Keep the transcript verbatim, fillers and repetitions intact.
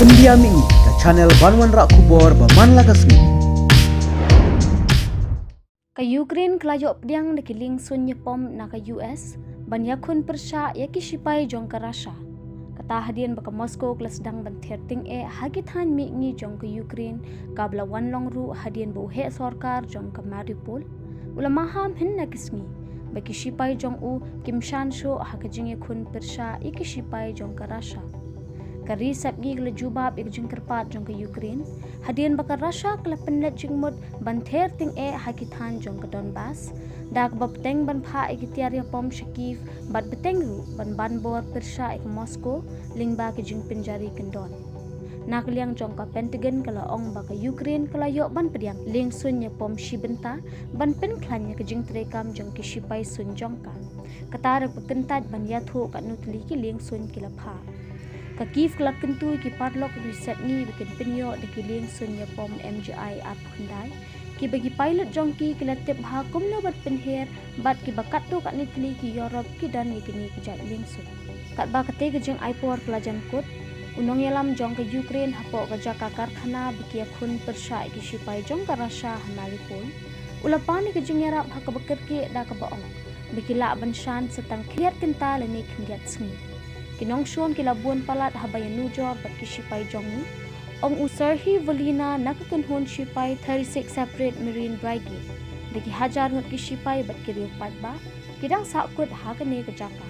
India Mihngi, ka channel ban wanrah khubor ba man la ka sngi. Ka Ukraine ka la ïoh pdiang da ki liengsuiñ ïapom na ka U S ban ïakhun pyrshah ïa ki shipai jong ka Russia. Kata hadien ba ka Moscow ka la sdang ban ther tyngeh ha ki thaiñ mihngi jong ka Ukraine, kaba la wan long ruh hadien ba u heh sorkar jong ka Mariupol u la maham hynne ka sngi ba ki shipai jong u kim shan shuh ha ka jingïakhun pyrshah ïa ki shipai jong ka Russia. Ka ri sepngi ka la jubab ïa ka jingkyrpad jong ka Ukraine hadien ba ka Russia ka la pynleit jingmut ban ther tyngeh ha ki thaiñ jong ka Donbas, da kaba bteng ban phah ïa ki tiar ïapom sha Kyiv bad bteng ruh ban ban bor pyrshah ïa ka Moscow lyngba ka jingpynjari kyndon. Na ka liang jong ka Pentagon ka la ong ba ka Ukraine ka la ïoh ban pdiang liengsuiñ ïapom shi bynta ban pynkhlaiñ ïa ka jingtreikam jong ki shipai suiñ jong ka. Kata da kaba kyntait ban ïathuh katno tylli ki liengsuiñ ki la phah. Ka Kyiv ka la kyntu ïa ki paralok ri sepngi ba kin pynïoh da ki liengsuiñ ïapom M G I arphew khyndai, kiba ki pilot jong ki ki la tip bha kumno ban pynher bad kiba katto katne tylli ki Europe ki don ïa kine ki jait liengsuiñ. Katba kata ka jingai por ka la jan kut, u nongïalam jong ka Ukraine hapoh ka jaka karkhana ba ki ïakhun pyrshah ïa ki shipai jong ka Russia ha Mariupol u la pan ïa ka jingïarap ha kaba kyrkieh da kaba ong ba ki lah ban shan sa tang khyndiat kynta lane khyndiat sngi. Ki nongshun ki la bun palat haba ïanujor bad ki shipai jong u, ong u Serhiy Volina na ka kynhun shipai thirty-six Separate Marine Brigade. Da ki hajar ngut ki shipai bad ki riew paidbah ki dang sahkut ha kane ka jaka.